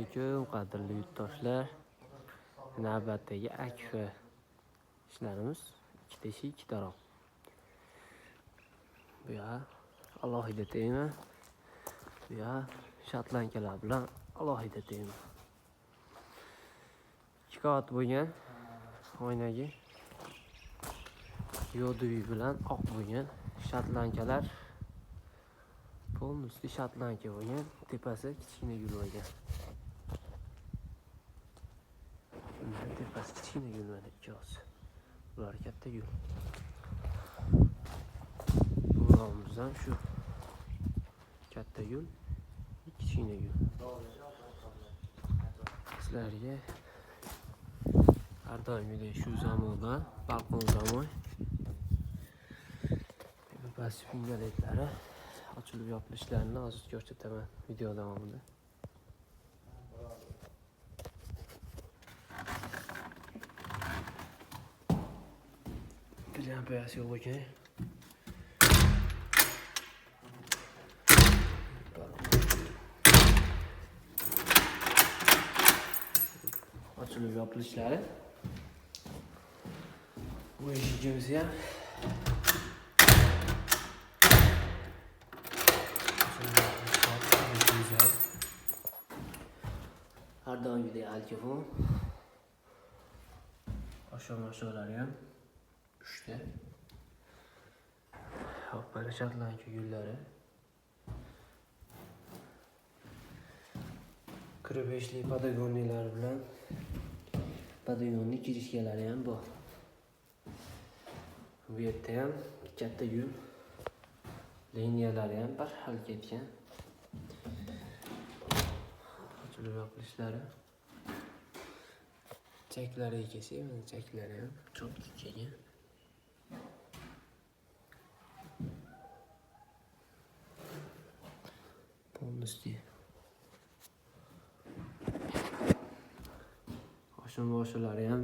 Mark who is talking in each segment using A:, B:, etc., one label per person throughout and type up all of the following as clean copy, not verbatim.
A: Alaykum qadrli yurtdoshlar. Navbatdagi Akfa ishlarimiz ikkita eshik, ikkita rom. Bu yoq alohida tema. Bu yoq shotlankalar bilan alohida tema. 2 qavat bo'lgan oynagi yoduy bilan oq bo'lgan shotlankalar polностью shotlanka bo'lgan, tepasi kichkina gul bo'lgan. Bundan tepasi kichkina gul mana ikkovsi. Bular katta gul. Bu romimizdan shu katta gul, kichkina gul. Sizlarga har doimgidek shu zamonda balkon zamon past pingaletlari ochilib yopilishlarini hozir ko'rsataman video davomida. Lampasi yo'q ekan. Ochilib yopilishlari. Bu eshigimiz ham har doimgidek alkafon. Oshom-osholari ham 3ta. Hop, mana shotlanka gullari. 45lik patagoniylar bilan patagonni kirishkalari ham bor. Bu yerda ham katta gul liniyalari ham bir xil ketgan. Ochilib yopilishlari. Chaklariga kelsak, mana chaklari ham cho'tki kelgan. Полностью. Oshom boshlari ham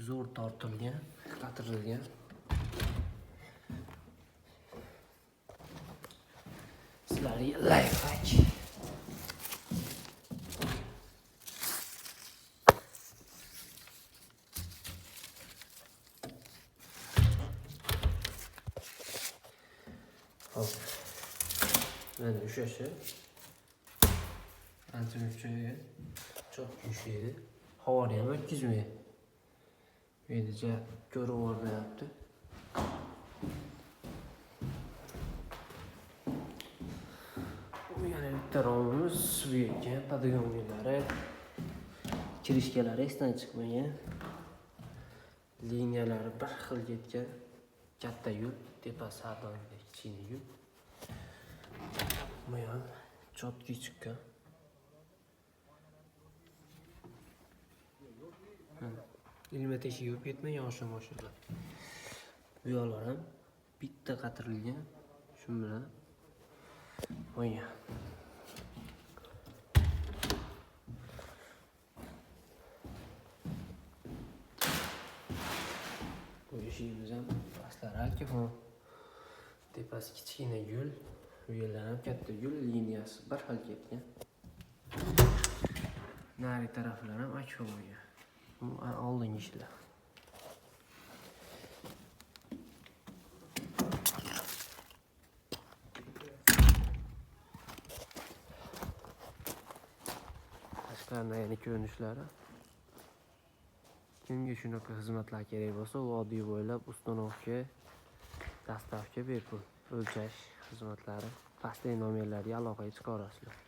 A: zo'r tortilgan, qatirilgan. Sizlarga lifehack. Hop. Mana ushashi. Ancha muncha çok kuchli. Havoni ham o'tkazmaydi. Bu yerda ko'rib yubormayapti. Bu yana bitta romimiz, bu yerga patagoniyalari, kirishkalari esdan chiqmagan. Liniyalari bir xil ketgan. Katta yo'l, tepasi har doimgidek kichkina yo'l. Bu ham chotki chiqqan. Ilma teshigi bo'lib ketmagan oshom oshiqlar. Bu yoqlar ham bitta qatirilgan, shu bilan qo'ygan. Bu eshigimiz ham pastlari alkafon. Tepasi kichkina gul, bu yerlar ham katta gul, liniyasi bir xil ketgan. Nari taraflar ham akfa bo'lgan. Bu oldingi ishlar. Tashqaridan yana ko'rinishlari. Kimga shunaqa xizmatlar kerak bo'lsa, vodiy bo'ylab uстановка, dastavka bepul, o'lchash xizmatlari. Pastdagi nomerlarga aloqaga chiqa olasizlar.